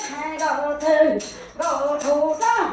Nkauj thwj nkauj tub rog,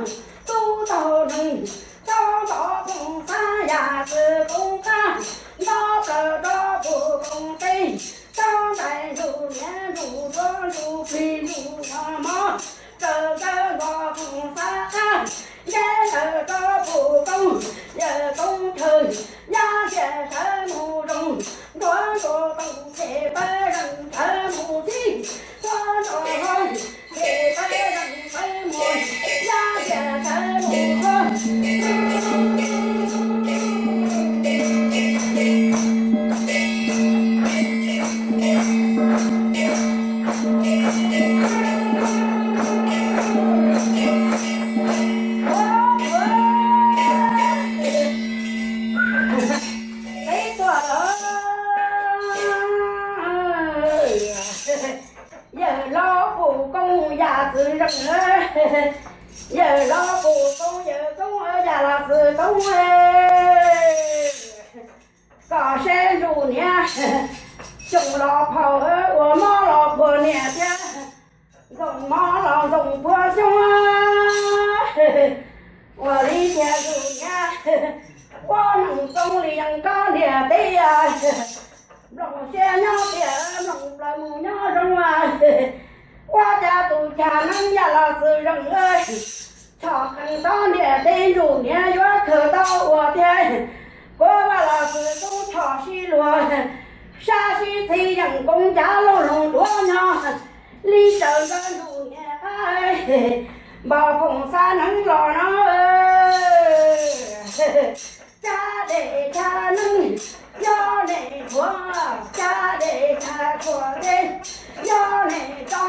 tub taug neeg, rov npog Phooj Xab yam txwv koob qab, nto plaws rau puv koob teb, rov ntais ntuj niam ntuj tuav ntuj plig ntuj mos mos, raws ntawm npog Phooj Xab qab, nce ntawm rau puv koob, yawg koob chaw, yaj tias sawv mus zoo, ntuav ntuav toom ces pawg zeej sawv mus txhij, ntuav ntuav hlob ces pawg zeej sawv mus, yaj tias sawv mus tuaj. Peb tuaj los, yawg hlob puv koob yam txwv zeej, yawg hlob puv koob yawg koob yam los txwv koob, kom seb ntsuj niam xyoo los phom ua mob los phua niam thiab, ntxoov mob los ntxoov phua xyoo. Ua li tias ntsuj niam ua neeg zoo li yeej kob ntiag teb, nplooj siab nyob tiag nplooj plaws mus nyob zoo. Ua cas tus cag neeb yam los txwv zeej, tshom qees kob ntiag teb ntsuj niam yuav khaws tau ua thiab. Kuv Vaj los txwv koob tshom sib luag, sab sib txhib yeem koob cav looj loog duav nyob, li raws ntawm ntsuj niam qab, npog Phooj Xab neeb los no. Cag dej cag neeb, yog nej tshuav, cag dej cag tshuaj dej, yog nej tso.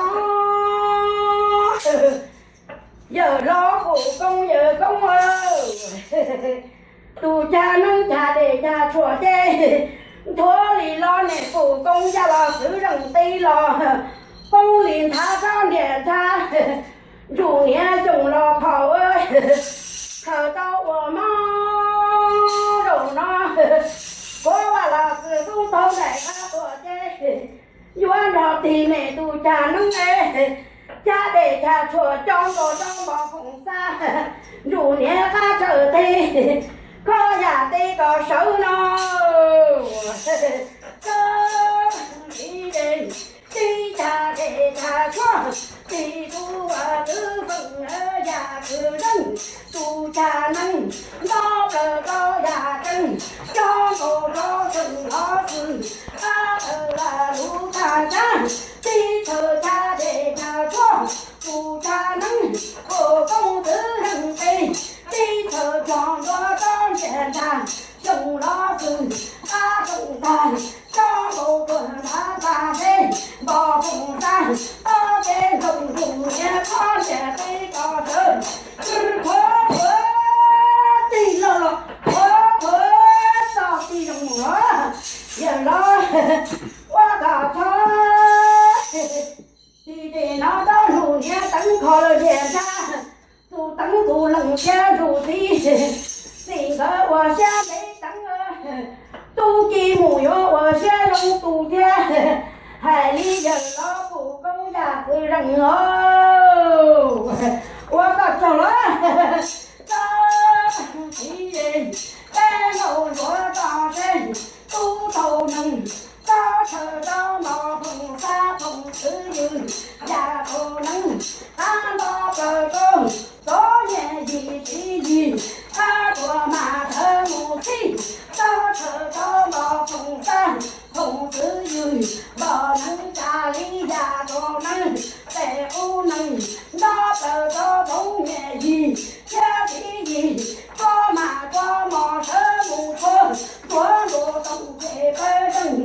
Yawg hlob puv koob yawg koob, tus cag neeb cag dej cag tshuaj dej, nthuav li los nej puv koob yam los txwv zeej teb los, poob li nthav tsob ntiag nthav, ntsuj niam xyoo los phom, khaws tau ua mob rau no. Kuv Vaj los txwv koob tau nraim qab tuaj ces, yuav nrog tig nej tus cag neeb, cag dej cag tshuaj coj nkaus rau npog Phooj Xab, ntsuj niam qab tsawv teg, kho yam teb kom sawv no. Tib cag dej cag tshuaj, tig tus ua txwv feem yam txwv zeej, tus cag neeb nto plaws rau yam tseeb, coj nkaus rau xeem hlob xwb, qab tawm lam lub thaj tsam, tib chaws cag dej cag tshuaj, tus cag neeb puv koob txwv zeej teb, tib chaws cog ntua tsob ntiag ntag, xyoo los xwb qab rooj ntag, coj nkaus tuaj nrad tag teb, npog Phooj Xab ob peb nrooj nrooj niam qhov ntiag teb ko sawv, qhuav qhuav tig los los qhuav qhuav txog tig zoo mus los, yawg los ua kom txhob. Tig dej no rau ntsuj niam teev kho lawm ntiag ntag, tus teev tus leej thiab ntsuj txiv, txij nkawd ua siab ntev teev, tub ki mus yuav ua siab zoo tus thiab. Hais li yawg los puv koob yam txwv zeej os, ua kom txog los, txog txiv, peb nkaus ntsuav txog seb, tub tau neeg, txog chaw txog npog Phooj Xab Phooj Xwb Ywg, yam tau neeg, qab nto plaws rau, txom nyem yim txiv yim, qab tuaj mas sawv mus txhij, txog chaw txog npog Phooj Xab Phooj Xwb Ywg, npog neeg tsa li yam tau neeg, peb qub neeg, nto plaws rau txom nyem yim thiab txiv yim, txog mas txog mos sawv mus tshuaj, ntxuav ntua toom ces pawg zeej,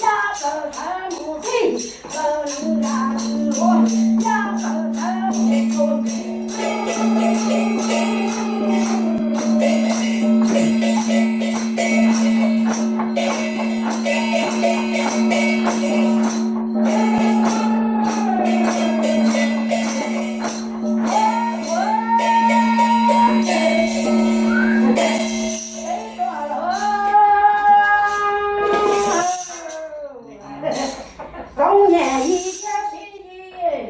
yaj plaws sawv mus txhij, plaws neeg yam txwv luag, yaj plaws sawv mus tshuaj. Txom nyem yim thiab txiv yim,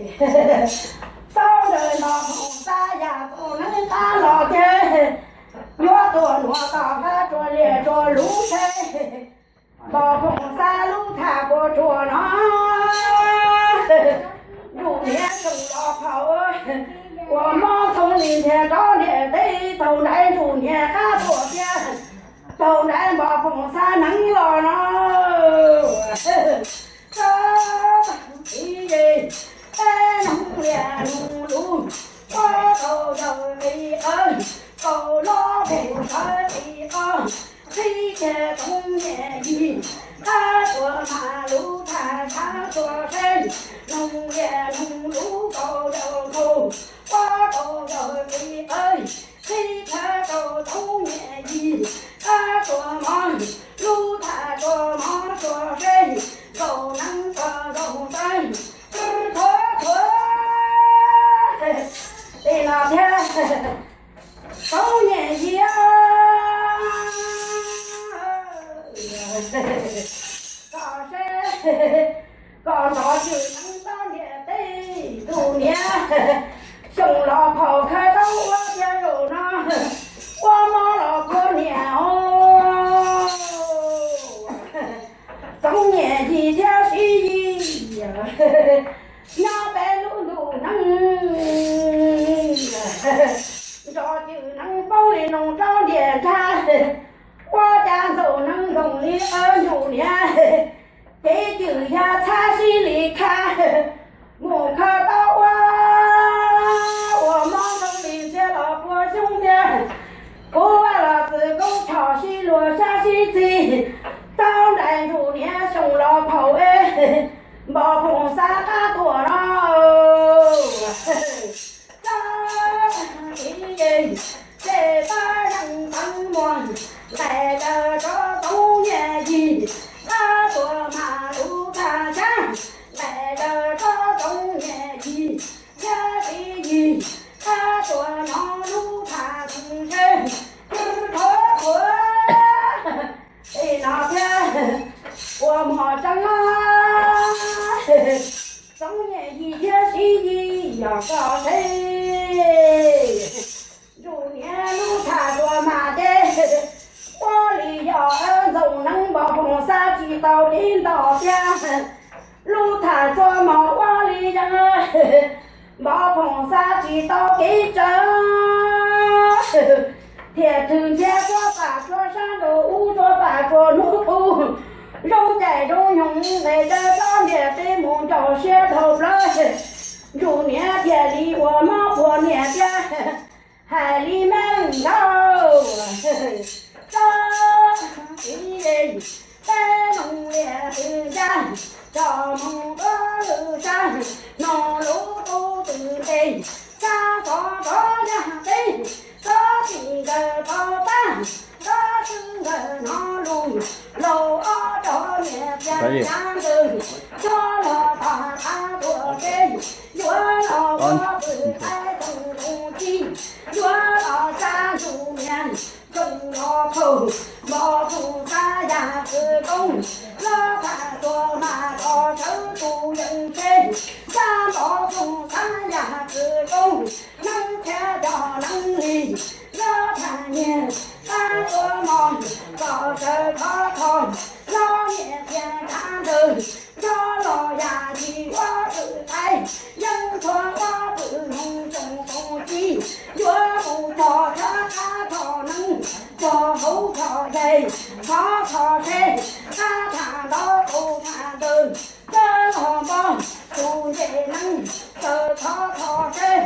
Ruam no, Ntsuj Niam Xyooj Los Phaum, ua mob Txoov Lis nrhiav rov ntiaj teb, taug nraim Ntsuj Niam qab tuaj thiab, taug nraim Npov Phoom Xab hneev los no. Tsob tag tiv ye, peb noog liaj noog luv, pob kaus yawg qis qawv, kaus hlob Phoom Sawv qis qos, qhib kiag Txoov Niam Yig, qab tuaj mas lub thaj tshav txhua seb, noog liaj noog luv kaus yawg nkaus, pob kaus yawg qis qawv, qhib kiag rau Txoov Niam Yig, qab tuaj mov, lub thaj tuaj mov txhua seb, nkaus neeb txog nkaus teb, thuav thuav li no thiab. Txoov Niam Yig, koj seb, koj nrov cwm neeb rov ntiaj teb, tus niam Xyooj Los Phaum khawb tau ua tiag zaum no, ua mob los kua niam os. Txoov Niam Yig thiab Siv Yis nyob peb lub ntuj neeb, nrov cwm neeb paub li noog rov ntiaj nrag, ua cas ntxaum neeb nkoos li Ntsuj Niam, cev cwm yag txhab sib li khab, mus khawb tau ua, ua mob Txoov Lis ntxhiab los pua xyoob thiab. Kuv Vaj Los Txwv Koob Choj sib luag xyab sib txig, taug nraim Ntsuj Niam Xyooj Los Phaum es, Npov Phoom Xab qab tuaj no. Tsob tag tiv ye, tej pab yeej teev muag, nqaij daws rov Txoov Niam Yig, qab tuaj mas lub thaj tshav, nqaij daws rov Txoov Niam Yig, thiab Siv Yis, qab tuaj nov lub thaj txoov seb, thuav thuav li no thiab. Ua mog tseeb, Txoov Niam Yig thiab Siv Yis yog koj seb, Ntsuj Niam lub thaj tuaj mas ces, ua li yog ntxoov neeb Npov Phoom Xab tsis tau kev nto thiab, lub thaj tsua mos ua li yog Npov Phoom Xab tsis tau kev tsawv, thiaj thwm ntxhiab tsua pam tsua sab nraud ub tsua pam tsua hnub qub, zoo caij zoo nyoog nqes dawb tsob ntiaj teb mus nco siab dhau plaws, Ntsuj Niam thiaj li ua mob puag niam thiab. Hais li meej nkaus, tsob tiv ye, peb noog liaj twg ncaj, tso moo tuab lwg sab, noog lub tub twg ntes, sab tod rov yaj teb, tsob txij nkawm tau tag, tsob xwb nkawm hnov lus, laus ob rog niam txiag cav ntws, cov los tag qab tuaj seb, yuav los ua pwm qaib toog toog ci, yuav los tsa Ntsuj Niam Xyooj Los Phaum, Npov Phoom Xab yam txwv koob, los thaj tuaj mas koj sawv tus yees seb, sab Npov Phoom Xab yam txwv koob, neeb tshiab cov neeb li, los thaj niag qab tuaj mog, koj sawv khov kho, los niam txiag cav ntws, cov los yam yim ua pwm qaib, yeej txhua ua pwm noog toog toog ci, yuav mus txog sab qab tho neeb, txog hauv tho yaig, khov kho seb, qab thaj ntaub qaum thaj ntws, sawv los npog tus nce neeb, sawv khov kho seb.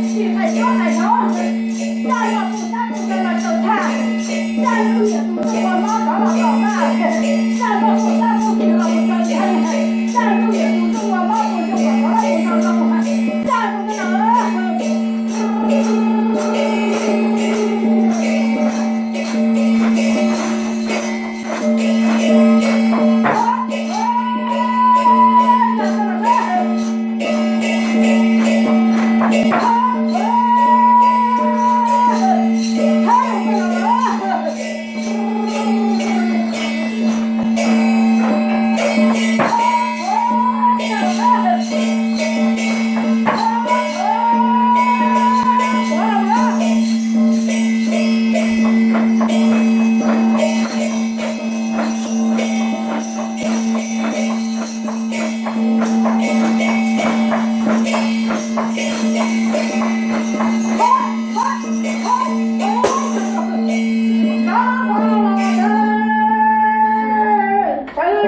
Sawv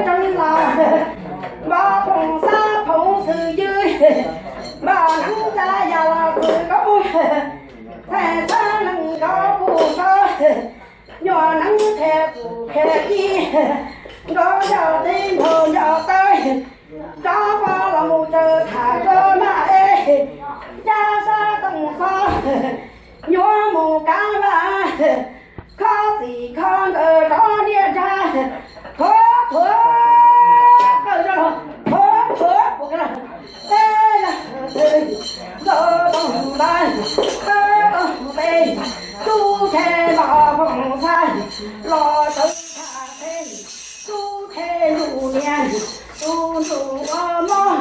tsees los, npaj phoom xab phoom xwm ywg, npaj neeb tsa yam los xwm koob, txhais txhab neeg nrov kuj sawv, nyuam neeb qhia kuj qhia ib, nrov yog teb nrog yog taw, rov qab los mus tsaws tham rov mas es, caj sab Nyuaj mus kav vaj, khob txim khob nkawm rov niaj dag, thuav thuav qawm rau los thuav thuav pua los, peb los nkaus toog ntais, nkaus toog peb, tub ntshe Npog Phoom Xab los tawv tag peb, tub ntshe Ntsuj Niam tus ntsuj ua mob,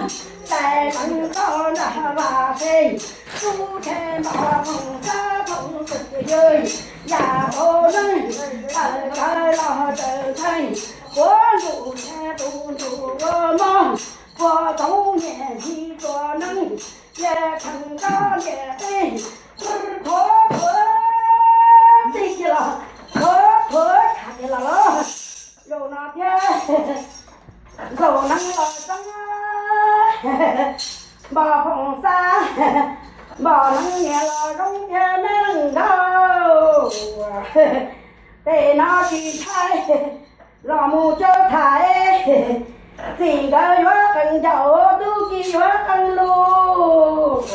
tais lees toj nram vaj peb, tub ntshe Npog Phoom Xab phoom twm ywg, yam tau neeg tawm tawv los tawm ntxhee, puav Ntsuj Niam tus ntsuj ua mob, puag txoov niam yig txuas neeg, cia kheev nrov niam teb, thuav thuav txij kiag los, thuav thuav tshaj kiag los los. Zaum no thiab zaum neeb los txeeb, Npog Phoom Xab, Npog neeb niam los zoo thiab me leej nkaus. Tej no tsis ntshai, los mus tsawb tham es, txij nkawd yuav qee ncaus, tub ki yuav qee lus,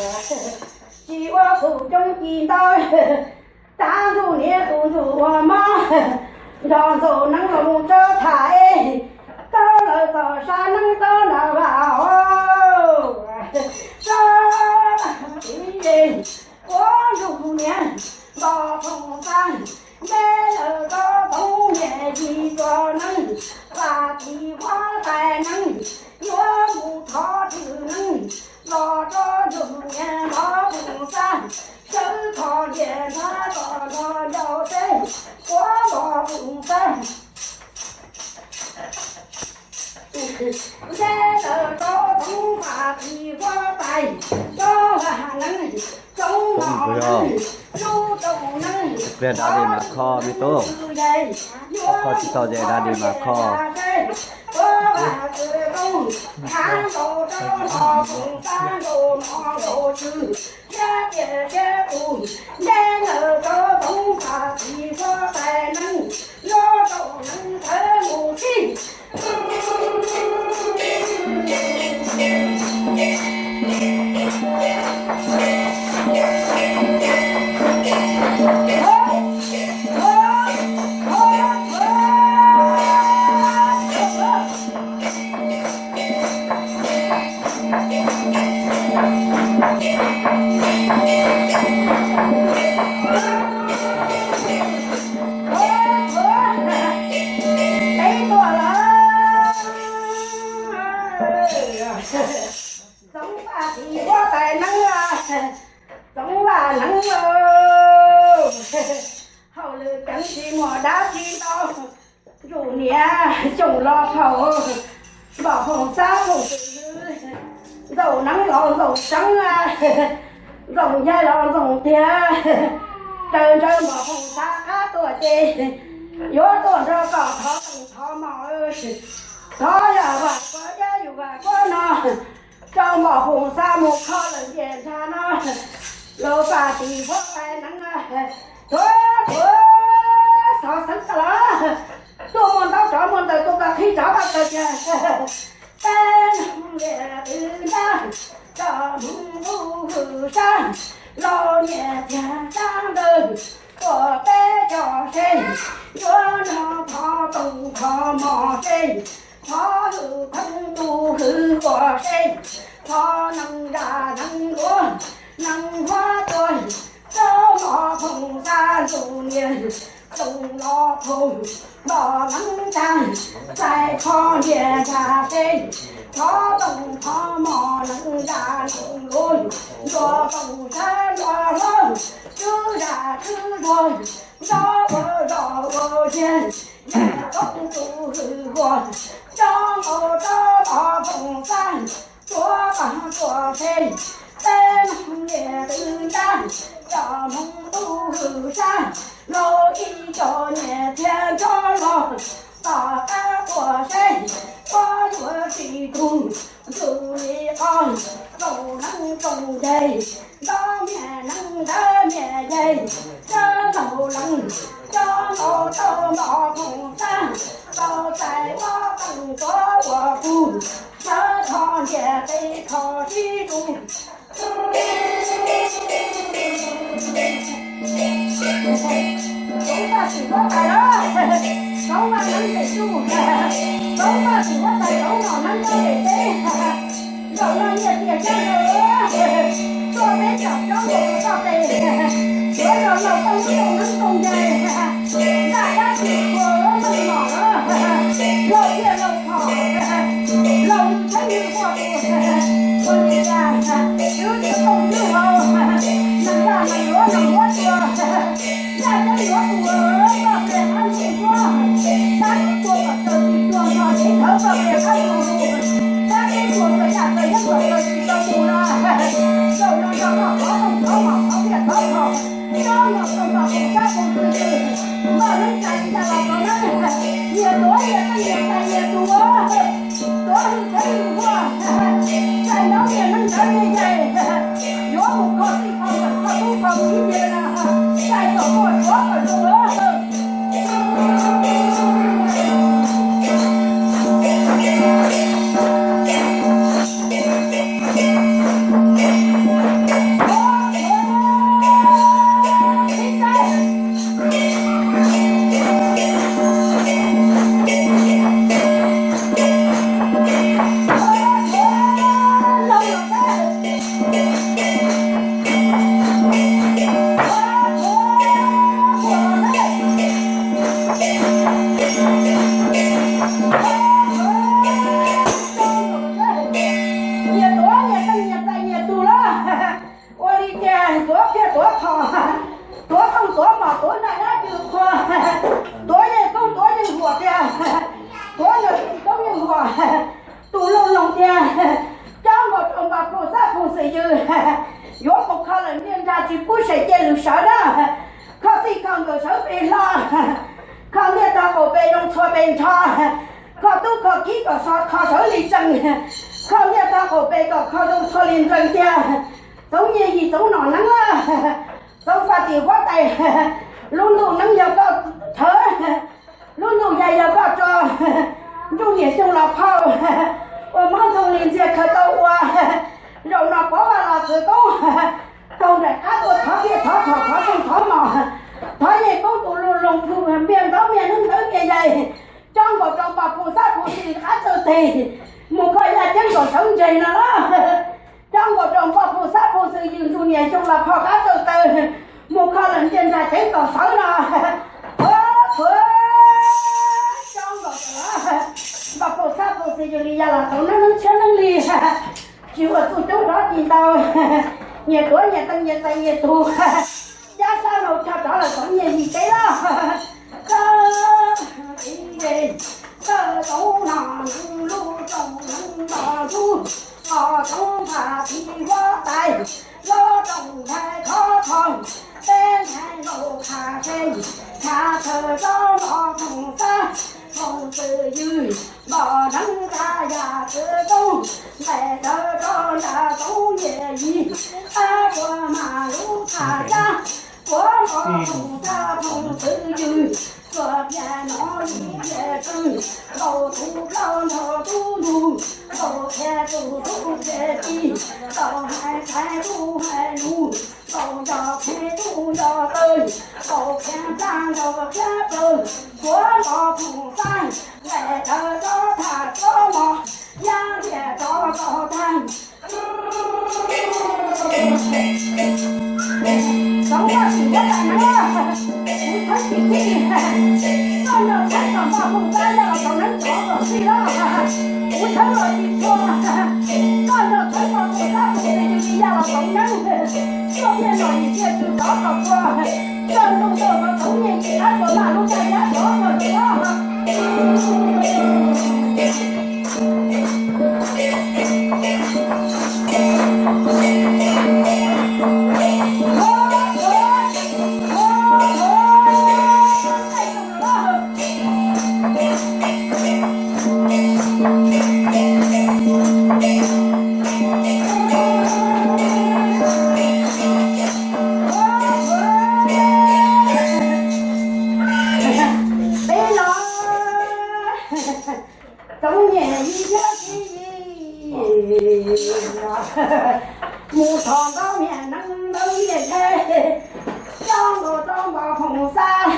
tsis ua txhum coob ci ntau, rab Ntsuj Niam tus ntsuj ua mob, nrog zaum neeb los mus tsawb tham es, taug lawv txog sab neeb taug nram vaj os. Sab tid, puav Ntsuj Niam, Npog Phoom Xab, neb lawv txog txoov niam yig txuas neeg, vaj tim huab tais neeb, yuav mus thov thwm neeb, los rau Ntsuj Niam Npog Phoom Xab, sawv kho niam nrab kom nrog ncau teb, puav Npog Phoom Xab. Neb lawv txog txoov vaj tim huab tais, txog vaj neeb, txoov no neeb, lub rooj neeb, pliag da di mas kho me tub, kho tsis tau ces da di mas kho. Puav vaj txwv rooj, khav nkaus rau Npog Phoom Xab nkaus mov nkaus tswv, thiab tias thiab tus, neb lawv txog txoov vaj tim huab tais neeb, lub rooj neeb thawv mus txij. Txoov vaj tim huab tais neeb, txoov vaj neeb lauj, hauj lwm ceev tsis muaj dab tsi ntau. Ntsuj Niam xyooj los phaum, Npog Phoom Xab phoom twm ywg, zaum neeb los zaum tseeb, zaum ncaig los zaum tiag, raws ntsawv Npog Phoom Xab qab tuaj ces, yuav tuaj nrog koj thov teej thov mom, thov yog vam kuab yab yus vam kuab no, rau Npog Phoom Xab mus kho lawm ntiaj teb no, los vaj tim huab tais neeb, thuav thuav xov xeeb tag los, tuaj muaj ntaub tsov muaj ntawv tuaj koj qhib tsov koj taw tiag. Peb leej liam twv nrab, tsom hmoov ntuj hwm sab, laus niam thiab sab ntawd, tuaj peb cov seb, yuav nrog thov tooj thov mom seb, thov hwm theeb ntuj hwm ua seb, thov neeg zaj neeg luav, neeg huab tuaj, rau Npog Phoom Xab Ntsuj Niam, tooj los phoom, npog neeb tag, txais kho ntiaj teb seb, thov tooj thov mom neeg zaj neeg luav, ntuas tooj sab ntuas hlob, tswv zaj tswv luav, nrov ua zoj ua yag, yam tooj ntuj hwm ua, rov nkaus rau Npog Phoom Xab, tuav paj tuaj seb, peb leej liam twv nrab, tsom hmoov ntuj hwm sab, laus ib co niam thiab nrog los, tom qab tuaj seb, puas yuav tsis tu, ntxwg li qos, zaum neeb rooj ncaig, nrov niam neeb ntawd niam yaig, sab zaum lees, coj nkaus rau Npog Phoom Xab, tau txais ua teej tuav ua pug, sawv kho ntiaj teb kho sib tug. Huab tais los, Txoov Vaj Neeb Tes Tsuj, Txoov Vaj Txwm Huab Tais Txoov Nom Neeb Nyob Tes Teb, zaum no nyiaj txiag cab laug, tuaj peb caug coob nkaus tus txoj tes, yuav rau laug tooj tooj neeb tooj ncaig, ntaj dab tsis tshua meej mom, laug thiaj laug phom, laug yug tsheb yug huaj tus, ua li cas twb twb tooj twb hau, neeg ntaj neeg luav neeg huab tua, ntaj ceeb yuav tus koj pliag qab mus tuaj, tab tib tuag kom raws tsis tuag nrho tsev thawv koj pliag qab mus, tab tib tuag koj yaj koj yeeb kom raws tsis tau mus no, zaum no rau koj thov tooj thov mom thov ntiaj thov phom, tsob no tau npaj tus kab tus twg twg, npaj neeb tsa li cas los tau neeb, nyias tuav nyias txaij nyias txais nyias tus, tuav hwj tsheb hwj huaj, txais ntaub nyias neeb ntawv nyias yaig, yuav mus kho txij kho nkawm kho tub kho kiv nyias, txais kom muaj tuav kom zoo. Nyias tuav nyias txaij nyias txais nyias tus lawm. Ua li tias tuav kiag tuav phom, tuav tooj tuav mom tuav ntaj dab tsi qhua, tuav yeej koob tuav yeej huam tiag, tuav nws tsis koob yeej huam, tus luj loog tiag. Cob nkaus rau npaj phooj xab phooj xwm yws, yuav mus kho lawm ntiaj ntsa tsis pub sem cia lwm sawv na, kho txij kho nkawm sawv pes hlo, kho ntiaj tog qaum pes zoo txhua pes nrho, kho tub kho kiv kom kho sawv li tsees, kho ntiaj tog qaum pes kom kho zoo txhua li ntsees tiag. Txoov nyiaj yim txoov nom neeb, txoov faj tim huab tais, lub ntuj neeb yog koj thawv, lub ntuj yaig yog koj tso, ntuj niam xyoo los phauj, ua mob ntxoog li ntxiag khaws tau ua, zaum no pov vaj los txwv koob, raug nraim qab tuaj thov tiaj thov phom thov tooj thov mom, thov yeej koob tus luj loog plhu miaj ntaub miaj neeb ntawv miaj yaig, cob nkaus rau npaj phooj xab phooj xwm yws qab txawj teg, mus kho yaj ceeb kom sawv ntseg no los. Cob nkaus rau npaj phooj xab phooj xwm yws ntsuj niam xyoo los phauj qab txawj taw, mus kho lawm ntiaj ntsa ceeb kom sawv no. Ua, ua, cob nkaus rau npaj phooj xab phooj xwm yws li ya los tau neeb neeb tshiab neeb lig, tsis ua txuj coob rov ci ntau, nyias tuav nyias txaij nyias txais nyias tus, cab sab laug tshaj rov los txoov nyiaj yim teb lawm. Koj, koj txoov nom neeb lub rooj neeb npog ntsuj, koj txoov faj tim huab tais, lub rooj ntxhais thov thov, peb ntxhais laus khav kheej, khav khaws tsob npog phooj xab phooj xwm yws, npog neeb nqa yam txwv koob, nplaim rawv rov nram txoov nyiaj yim, ab puas mas lub thaj cab, puav npog phooj xab phooj xwm yws, txuas piam no yim piam tswv, nkaus tus plaub nrog tub ntug, nkaus qhia tus tub qhia ci, nkaus hais ntxhais tub hais lus, nkaus ncauj phem tub ncauj taw, nkaus khiav nplas nkaus khiav plaws, puav npog phooj xab, nplaim rawv rov thaj tsob mog, yaj tiaj rov tau tag. Txoov Vaj Txwm Huab Tais Neeb, kuv thawb tsis txij, koj nrog thawb kom npaj phooj xab yaj los txoov neeb rov kom txij los, kuv thawb los tsis tshua, koj nrog thawb kom phooj xab phooj xwm yws li yaj los txoov neeb, tuaj tiaj nom yim tiaj tswv rov kom txhua, koj nrog nrog txoov nyiaj yim qab tsuas maj lub thaj cab rov kom txhua. Peb los txoov nyiaj yim thiab txiv yim, mus thov ntaub niam neeb ntawv niam nthe, cob nkaus rau npog phooj xab,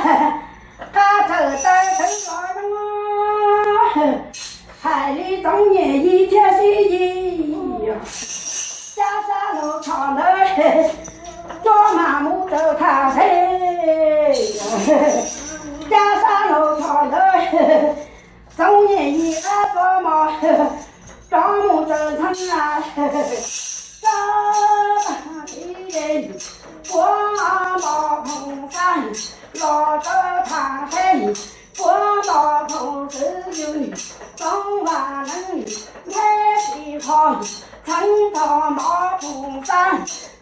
Qab tawm taw thwv los zoo, hais li Txoov Nyiaj Yig thiab Sib Yig, cab sab laug tho ntawd, tsuab mas mus tsaws thaj teb, cab sab laug tho ntawd, Txoov Nyiaj Yig qab tsuab mos, rov mus tsaws ntxhee, tsa tiv de, puab mos phoom xab, los tsaws thaj teb, puab mos phoom xwb, Txoov Vaj Neeb ntheb tsis qho, txheeb tho mos phoom xab,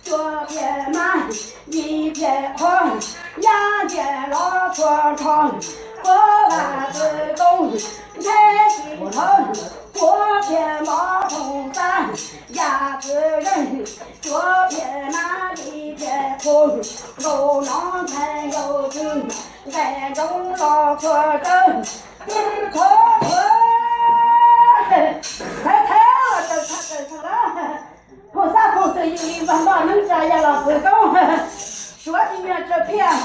cuaj phiaj mab, yim phiaj qhua, yaj ntxiag los txhua nrho, puab vaj txwv koob ntheb tsis qho, puab phiaj mos phoom xab, yaj txwv zeeg, cuaj phiaj mab, yim phiaj qhua, nkaus nom ntxhais nkaus tswv, nqaij ntoo los txhua tsawv, thav thav los tsaws thaj tsaws txhee lawm. Phoom xab phoom xwm yim li vag npoj neeb tsa yaj los txwv koob, suav tsis nyuag tsaws phiaj,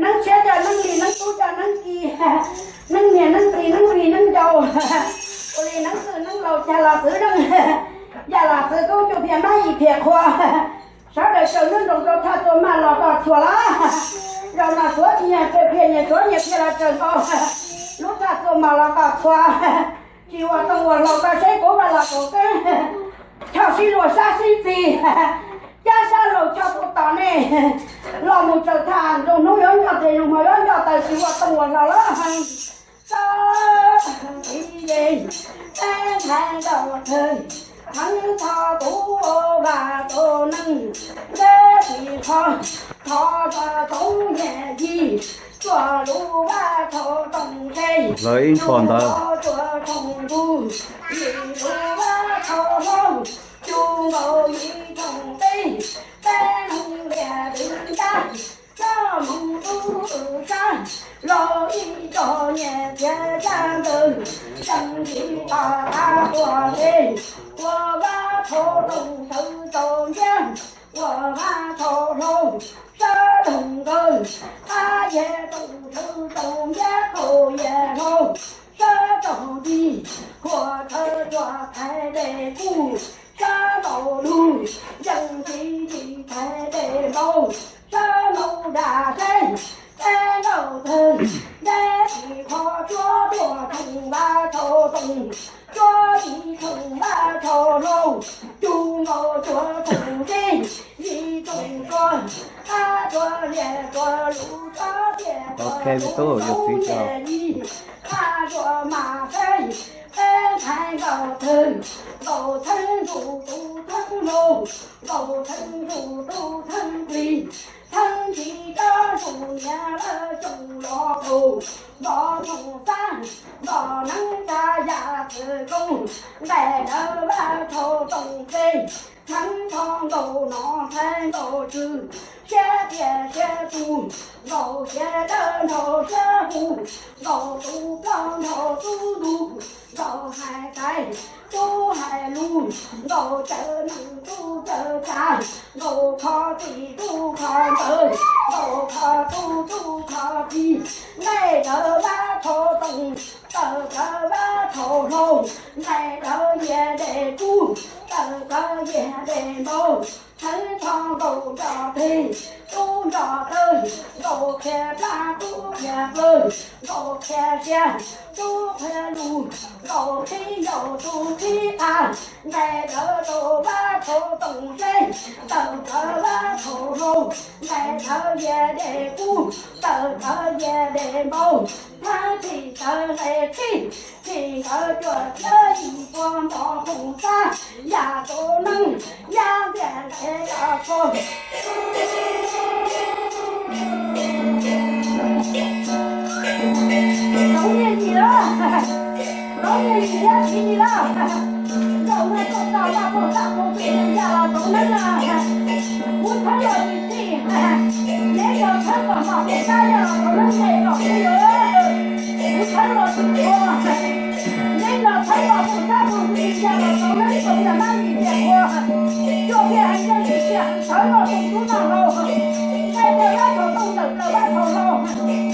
neeb tshiab coj neeb lis, neeb tub coj neeb kis, neeb niam neeb txiv neeb viv neeb ncaus, ua li neeb txwj neeb laus cag los txwv neeb, yaj los txwv koob cuaj phiaj mab yim phiaj qhua, sawv daws tsaws nruab nroos rau thaj txua maj los rau txhua lawm. Zaum no suav tsis nyuag tsaws phiaj, nyias suav nyias phiaj los tsaws nkaus, lub thaj txua maj los rau txhua, tsis ua tooj ua hlau rau seb kuv vaj los kaum keeb, choj sib luag sab sib txig, cab sab laug choj kuv tos nej los mus tsaws thaj, zoo hnub yuav nco tes, zoo hmo yuav nco taw, tsis ua tooj ua hlau lawm. Sab tiv de, peb ntxhais ntaus thawj, txheeb tho kuv vaj txwv neeb, ntheb tsis qho, thov txog Txoov Nyiaj Yig, txhua lub vaj txhua rooj teb, ib tshooj ntawd, txhua rooj ntuj, yim lub vaj txhua hlau, cuj nkaus yim rooj teb, peb neeg liaj twv ntab, txoj moog tub sab, los ib txoj nyiaj txiag caj ntawd, tseem ntxiv los qab quas teb, ua vaj txhua rooj tawv txaus ntiab, ua vaj txhua hlau sab rooj nkawd, qab yag rooj tawv txaus ntiab, qaum yag hlau sab rooj ntxhib, qhua tawv tsuas thaiv dej kub sab nraud lug, yeej txiv yim thaiv dej npau sab nraud daj seb, teb nraud tawg, ntheb tsis qho, tsuab tuaj tshoov vaj txhua rooj, tsuab yim tshoov vaj txhua hlau, cuj nkaus tsuab tshoov teb, yim tshoov tsuab, qab tsuab liaj tsuab lug, tsuab tiaj tsuab lug, tsuab yim, qab tsuab mas seb, peb ntxhais ntaus thawj, ntaus txheeb ntsuj tus txheeb hlau, ntaus txheeb ntsuj tus txheeb plig, txheeb ntsis rov ntsuj niam lawv xyoo los qaug, npog phoom xab, npog neeb tsa yaj txwv koob, nqaij dawb vaj txhua rooj teb, txheeb tho nkaus nom ntxhais nkaus tswv, siab tiaj siab tug, nkaus siab dawb nrog siab huv, nkaus tub plaub nrog tub ntug, nkaus hais tais tub hais lug, nkaus cawv neeg tub cawv tsav, nkaus kho txij tub kho ntawv, nkaus kho tub tub kho txig, nqaij dawb vaj txhua rooj, tawm kawg vaj txhua hlau, nqaij dawb yiag dej kub, tawm kawg yiag dej npau, txheeb tho nkaus nroj teg, tub nroj tawg, nkaus qhia plab tub qhia plawg, nkaus qhia siab tub qhia lug, nkaus qhib ncaus tub qhib qab, nqaij dawb rau vaj txhua rooj seb, tawm kawg vaj txhua hlau, nqaij dawb yiag dej kub, tawm kawg yiag dej npau, txheeb txij tawg nqaij qhib, txij ntawd cuaj tiab yim puag npog phoom xab, yaj txwv neeb, yaj ntxiag nqaij los txhua. Txoov Nyiaj Yig lawm, Txoov Nyiaj Yig thiab Sib Yig lawm. Zaum no tuaj txog Vaj Phoom Xab Phoom Xwm yaj los txwv neeb na. Kuv txheeb los tsis txhij, neb yog txheeb kom npog phoom xab yaj los txwv neeb, neb kom kuv yuav, kuv txheeb los tsis txhua. Neb yog txheeb kom phoom xab phoom xwm yaj los txwv neeb, txhua yam nab yim tiag qhua, cuaj tiaj heev, yeej tsis tiaj heev, sawv los txhua tub noj hlau, nqaij dawb vaj txhua rooj, tawm plaws vaj txhua hlau.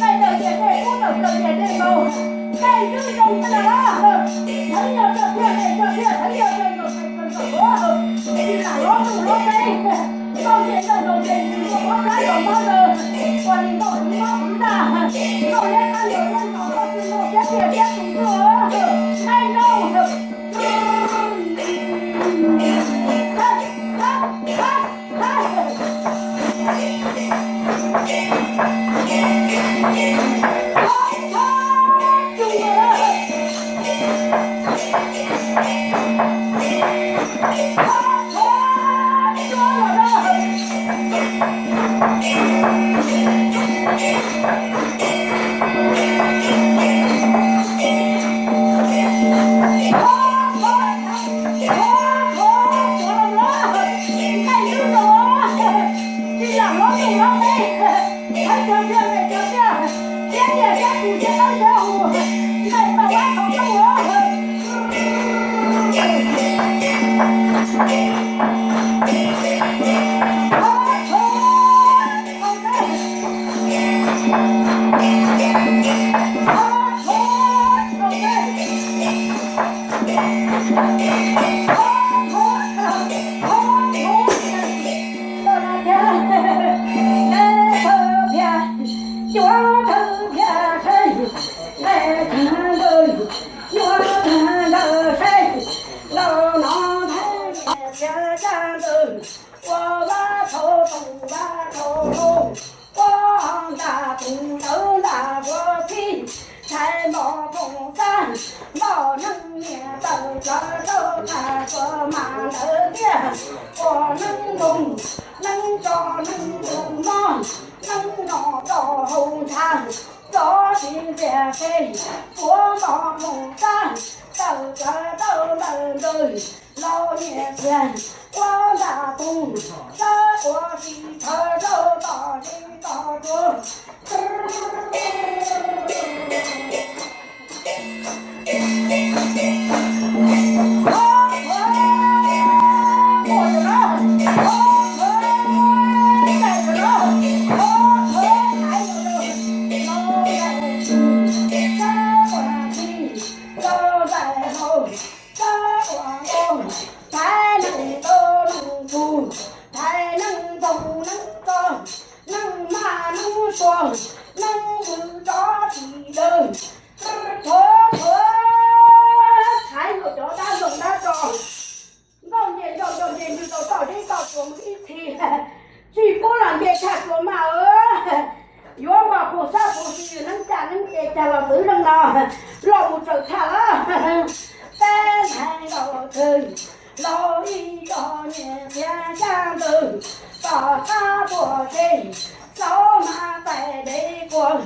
Ua vaj thau toom vaj thau hau, ua ntaj toom ntawv ntaj vuas txhij, ntxhais mos koom xab, noj neeg niam tawm plaws rau tag tuaj mas ntawd tiag, ua neeb nkoog, neeb tso neeb tus mog, neeb noj rau hauv ntshav, txo tsis ntiag qe, ua mos koom xab, tawm plaws rau ntawm ntws, laus nyiam tiag, ua ntaj toom, sab ua tsis thawv rau tom zeb tom tsuas. Thaiv neeg tau neeg tug, thaiv neeg npau neeg txog, neeg maj neeg suav, neeg vwm tso tsis dawg. Thaiv nkaus cov dab zoo dab tso, nkauj nce nraug nraug nce ntws rau toj deb toj tsuas mus ib txhis, tsis pub los nce tshaj tsuas mas. Yuav mos pug sab pug xis, neeb caj neeb ces cag los txwv leej no, los mus tsaws tshaj lawm. Peb ntxhais laus kawg, laus ib co nyiam qhia xyab ntws, tom qab tuaj seb, txaus mas txais dev kuas,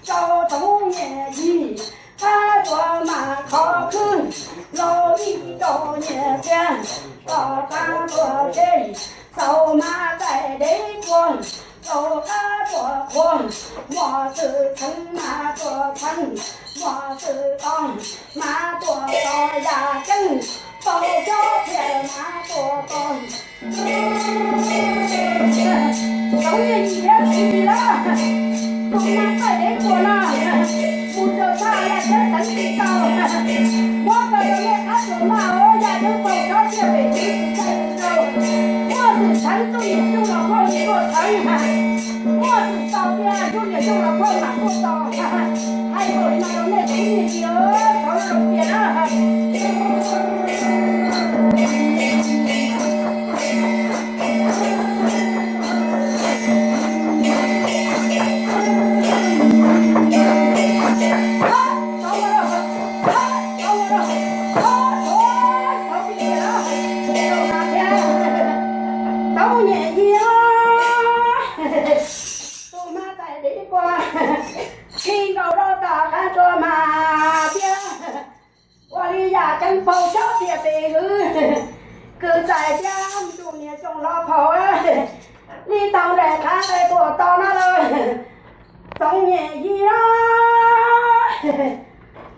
rau tsoov nyiam yig, qab tuaj mas qhov khwb, laus ib co nyiam qhia, tom qab tuaj seb, txaus mas txais dev kuas, rau qab tuaj qhuas, muaj xwm txheev mas tuaj txheev, muaj xwm tos mas tuaj tos, yaj ceeb paug xyob thiaj mas tuaj tos. Tsoov nyiam yig thiab txiv yig lawm, tus mas txais dev kuas no, mus tsaws tshaj yaj ceeb teev tsis tau. Muab kawg rau nej qab tsuas maj os, yaj ceeb paug xyob thiaj pem txiv tsis txais tsis tau. Muaj xwm txheev tub niam xyooj los phauj tuaj txheev, muaj xwm tos tias tub niam xyooj los phauj mam tuaj tos. Hais npaum li no rau nej tsoov nyiam yig, thov zoo tias na. Txoov nyiam yig, tus mas txais dev kuas, khi nkaus rau tom qab tsuas mas thiab. Ua li yaj ceeb paug xyob thiaj pem hwv, kwv txais thiab tus niam xyooj los phauj, li tau nraim qab tuaj tos no lawm. Txoov nyiam yig,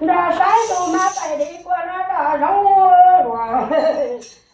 nrog saib tus mas txais dev